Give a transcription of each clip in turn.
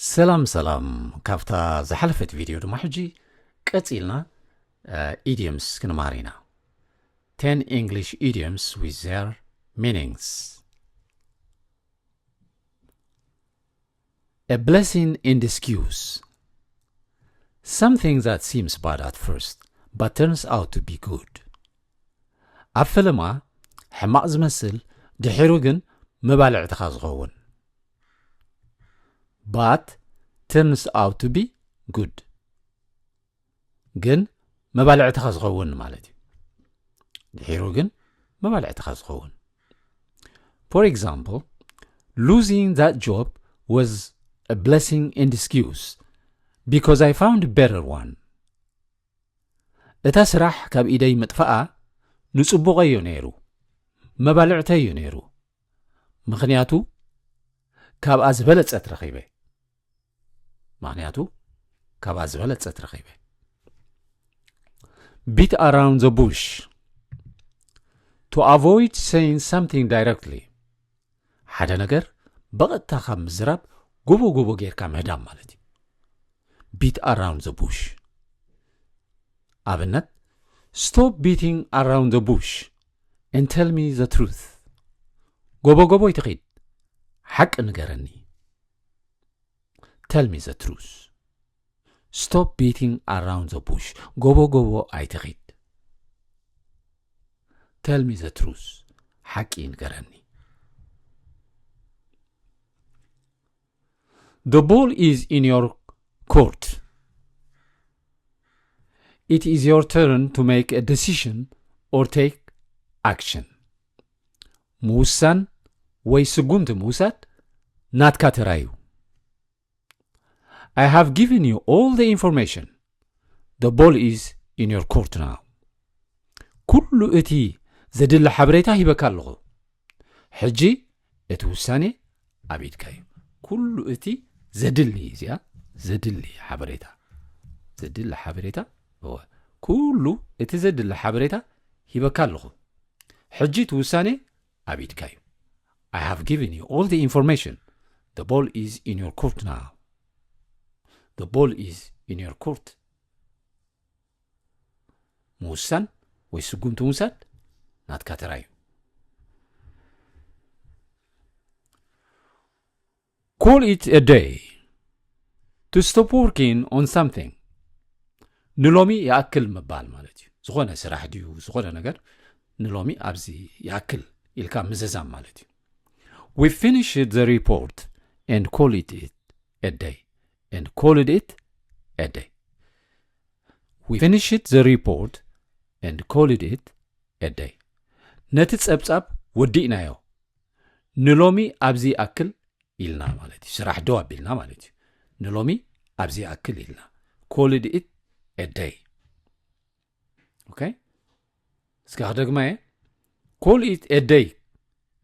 ሰላም ሰላም፣ ካብታ ዝሓለፈት ቪድዮ ድማ ሕጂ ቀጺልና ኢዲየምስ ክንመሃር ኢና። Ten English idioms with their meanings. A blessing in disguise. Something that seems bad at first but turns out to be good. ኣብ ፈለማ ሕማቕ ዝመስል ድሒሩ ግን መባልዕትኻ ዝኸውን። But turns out to be good. ግን መባልዕትኻ ዝኸውን ማለት እዩ። ድሒሩ ግን መባልዕትኻ ዝኸውን። For example, losing that job was a blessing in disguise because I found a better one. እታ ስራሕ ካብ ኢደይ ምጥፋኣ ንጽቡቐይ እዩ ነይሩ፣ መባልዕተይ እዩ ነይሩ። ምኽንያቱ ካብኣ ዝበለጸት ረኺበ። ምኽንያቱ ካብኣ ዝበለጸት ረኺበ። Beat around the bush. To avoid saying something directly. ሓደ ነገር ብቐጥታ ካብ ምዝራብ ጎቦ ጎቦ ጌርካ ምህዳም ማለት እዩ። Beat around the bush. ኣብነት፣ Stop beating around the bush and tell me the truth. ጎቦ ጎቦ ኣይትኺድ፣ ሓቂ ንገረኒ። Tell me the truth. Stop beating around the bush. ጎቦ ጎቦ ኣይትኺድ። Tell me the truth. ሓቂ ንገረኒ። The ball is in your court. It is your turn to make a decision or take action. ምውሳን ወይ ስጉምቲ ምውሳድ ናትካ ተራ እዩ። I have given you all the information. The ball is in your court now. ኩሉ እቲ ዘድሊ ሓበሬታ ሂበካ ኣለኹ። ሕጂ እቲ ውሳኔ ኣብ ኢድካ እዩ። ኩሉ እቲ ዘድሊ፣ እዚኣ ዘድሊ ሓበሬታ፣ ዘድሊ ሓበሬታ፣ እወ፣ ኩሉ እቲ ዘድሊ ሓበሬታ ሂበካ ኣለኹ። ሕጂ እቲ ውሳኔ ኣብ ኢድካ እዩ። I have given you all the information. The ball is in your court now. The ball is in your court. ምውሳን ወይ ስጉምቲ ምውሳድ ናትካ ተራ እዩ። Call it a day. To stop working on something. ንሎሚ ይኣክል ምባል ማለት እዩ። ዝኾነ ስራሕ ድዩ፣ ዝኾነ ነገር ንሎሚ ኣብዚ ይኣክል ኢልካ ምዝዛም ማለት እዩ። We finished the report and call it a day. And called it a day. We finished the report and called it a day. ነቲ ጸብጻብ ወዲእናዮ። ንሎሚ ኣብዚ ይኣክል ኢልና ማለት እዩ። ስራሕ ደው ኣቢልና ማለት እዩ። ንሎሚ ኣብዚ ይኣክል ኢልና። Called it a day. Okay? እስከ ክደግማ እየ። Call it a day.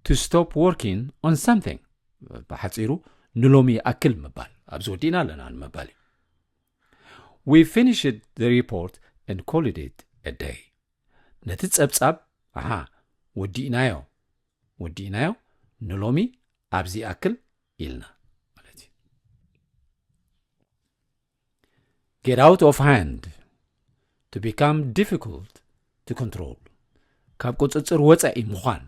To stop working on something. ብሓጺሩ ንሎሚ ይኣክል ምባል። ኣብዚ ወዲእና ኣለና ንምባል እዩ። We finished the report and called it a day. ነቲ ጸብጻብ፣ ኣሃ፣ ወዲእናዮ። ወዲእናዮ፣ ንሎሚ ኣብዚ ይኣክል ኢልና ማለት እዩ። Get out of hand. To become difficult to control. ካብ ቁጽጽር ወጻኢ ምዃን።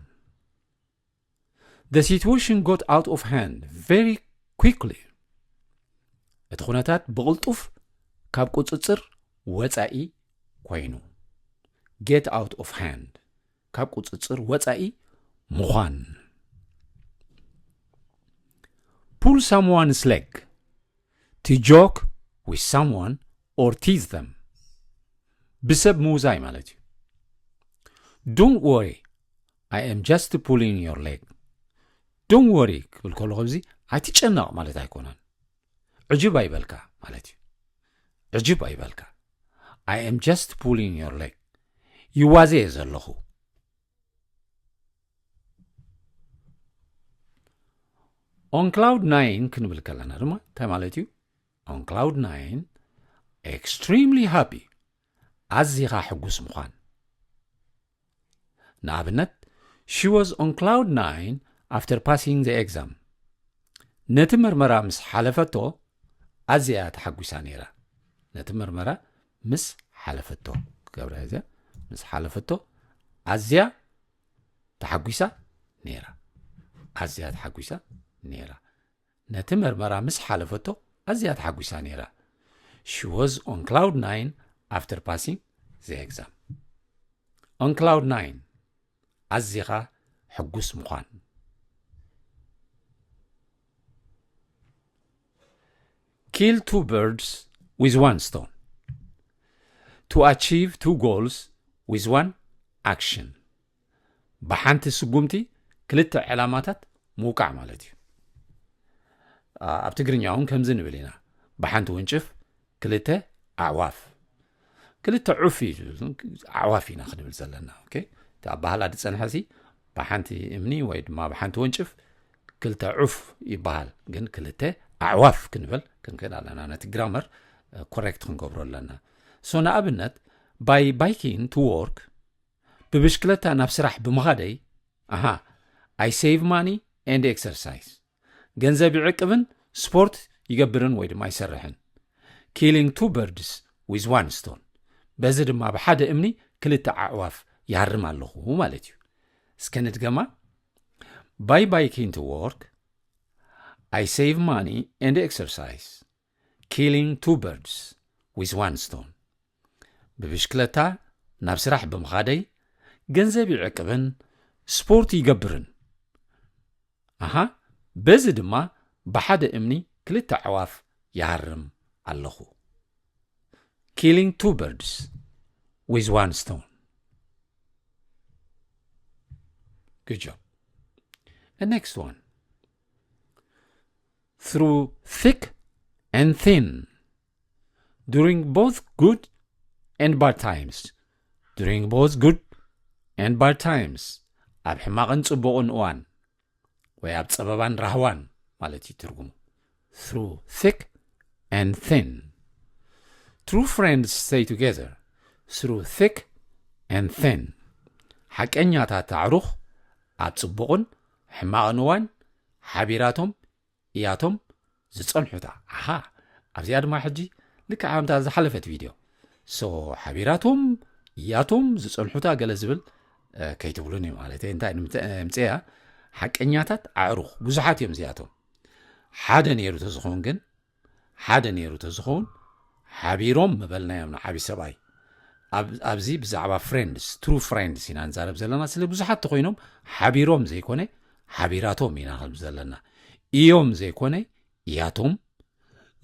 The situation got out of hand very quickly. እቲ ኩነታት ብቕልጡፍ ካብ ቁጽጽር ወጻኢ ኮይኑ። Get out of hand. ካብ ቁጽጽር ወጻኢ ምዃን። Pull someone's leg. To joke with someone or tease them. ብሰብ ምውዛይ ማለት እዩ። Don't worry, I am just pulling your leg. Don't worry ክብል ከለኹ ኣብዚ ኣይትጨነቕ ማለት ኣይኮነን። ዕጅብ ኣይበልካ ማለት እዩ። ዕጅብ ኣይበልካ። I am just pulling your leg. ይዋዘ እየ ዘለኹ። On cloud nine ክንብል ከለና ድማ እንታይ ማለት እዩ? On cloud nine, extremely happy, ኣዚኻ ሕጉስ ምዃን። ንኣብነት, she was on cloud nine after passing the exam. ነቲ መርመራ ምስ ሓለፈቶ ኣዝያ ተሓጒሳ ነይራ። ነቲ ምርመራ ምስ ሓለፈቶ ክገብራ እዚኣ ምስ ሓለፈቶ ኣዝያ ተሓጒሳ ነይራ። ኣዝያ ተሓጒሳ ነይራ። ነቲ ምርመራ ምስ ሓለፈቶ ኣዝያ ተሓጒሳ ነይራ። She was on cloud nine after passing the exam. On cloud nine ኣዚኻ ሕጉስ ምዃን። Kill two birds with one stone. To achieve two goals with one action. ብሓንቲ ስጉምቲ ክልተ ዕላማታት ምውቃዕ ማለት እዩ። ኣብ ትግርኛ እውን ከምዚ ንብል ኢና፣ ብሓንቲ ውንጭፍ ክልተ ኣዕዋፍ። ክልተ ዑፍ እዩ፣ ኣዕዋፍ ኢና ክንብል ዘለና። እቲ ኣባህላ ዝፀንሐ ሲ ብሓንቲ እምኒ ወይ ድማ ብሓንቲ ወንጭፍ ክልተ ዑፍ ይበሃል፣ ግን ክልተ ኣዕዋፍ ክንብል ክንክእል ኣለና። ነቲ ግራመር ኮሬክት ክንገብሮ ኣለና። ሶ ንኣብነት፣ by biking to work፣ ብብሽክለታ ናብ ስራሕ ብምኻደይ፣ ኣሃ፣ I save money and exercise፣ ገንዘብ ይዕቅብን ስፖርት ይገብርን ወይ ድማ ይሰርሕን። Killing two birds with one stone፣ በዚ ድማ ብሓደ እምኒ ክልተ ኣዕዋፍ ይሃርም ኣለኹ ማለት እዩ። እስከ ንድገማ። By biking to work, I save money and exercise. Killing two birds with one stone. ብብሽክለታ ናብ ስራሕ ብምኻደይ ገንዘብ ይዕቅብን ስፖርት ይገብርን። ኣሃ፣ በዚ ድማ ብሓደ እምኒ ክልተ ኣዕዋፍ ይሃርም ኣለኹ። Killing two birds with one stone. Good job. The next one. Through thick and thin. During both good and bad times. During both good and bad times. ኣብ ሕማቕን ጽቡቕን እዋን ወይ ኣብ ጸበባን ራህዋን ማለት እዩ ትርጉሙ። Through thick and thin. True friends stay together through thick and thin. ሓቀኛታት ኣዕሩኽ ኣብ ጽቡቕን ሕማቕን እዋን ሓቢራቶም እያቶም ዝጸንሑታ። ኣሃ፣ ኣብዚኣ ድማ ሕጂ ልክዕ ከምታ ዝሓለፈት ቪድዮ። ሶ ሓቢራቶም እያቶም ዝጸንሑታ ገለ ዝብል ከይትብሉኒ ማለት እንታይ ምጽያ። ሓቀኛታት ኣዕሩኽ ብዙሓት እዮም እዚኣቶም። ሓደ ነይሩ ተዝኸውን ግን ሓደ ነይሩ ተዝኸውን ሓቢሮም ምበልናዮም ንዓቢ ሰብኣይ። ኣብዚ ብዛዕባ ፍሬንድስ ትሩ ፍሬንድስ ኢና ንዛረብ ዘለና። ስለ ብዙሓት ተኮይኖም ሓቢሮም ዘይኮነ ሓቢራቶም ኢና ከም ዘለና። እዮም ዘይኮነ እያቶም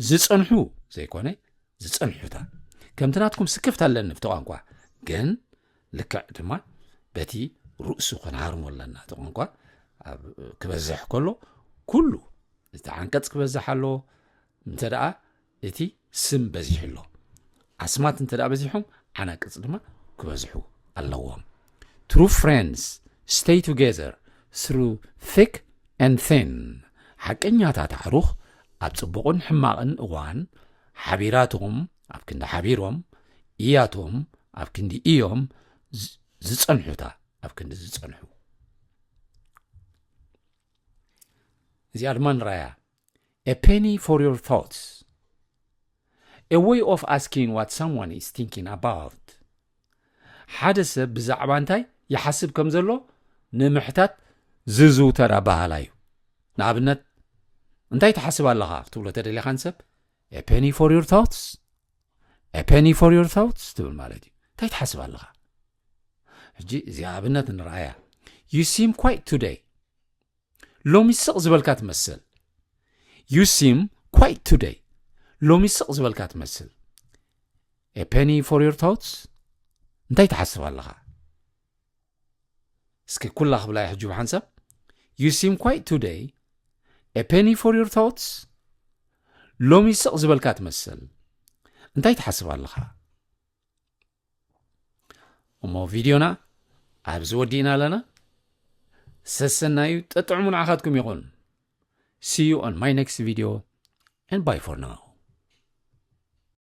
ዝጸንሑ ዘይኮነ ዝጸንሑታ። ከምቲ ናትኩም ስክፍት ኣለኒ ብቲ ቋንቋ ግን ልክዕ ድማ በቲ ርእሱ ክንሃርሞ ኣለና። እቲ ቋንቋ ክበዝሕ ከሎ ኩሉ እቲ ዓንቀጽ ክበዝሕ ኣለዎ። እንተ ደኣ እቲ ስም በዚሑ ኣሎ ኣስማት እንተ ደኣ በዚሖም ዓናቅጽ ድማ ክበዝሑ ኣለዎም። True friends stay together through thick and thin. ሓቀኛታት ኣዕሩኽ ኣብ ጽቡቕን ሕማቕን እዋን ሓቢራቶም ኣብ ክንዲ ሓቢሮም እያቶም ኣብ ክንዲ እዮም ዝጸንሑታ ኣብ ክንዲ ዝጸንሑ። እዚኣ ድማ ንራያ። A penny for your thoughts. A way of asking what someone is thinking about. ሓደ ሰብ ብዛዕባ እንታይ ይሓስብ ከም ዘሎ ንምሕታት ዝዝውተር ኣባህላ እዩ። ንኣብነት እንታይ ትሓስብ ኣለኻ ክትብሎ ተደሊኻ ንሰብ A penny for your thoughts. A penny for your thoughts ትብል ማለት እዩ። እንታይ ትሓስብ ኣለኻ? ሕጂ እዚኣ ኣብነት ንርኣያ። You seem quiet today. ሎሚ ስቕ ዝበልካ ትመስል። You seem quiet today. ሎሚ ስቕ ዝበልካ ትመስል። A penny for your thoughts. እንታይ ትሓስብ ኣለኻ? እስኪ ኩላ ክብላ ሕጂ ብሓንሳብ። You seem quiet today. A penny for your thoughts. ሎሚ ስቕ ዝበልካ ትመስል። እንታይ ትሓስብ ኣለኻ? እሞ ቪድዮና ኣብዚ ወዲእና ኣለና። ሰሰናዩ ጠጥዕሙ ንዓኻትኩም ይኹን። See you on my next video and bye for now.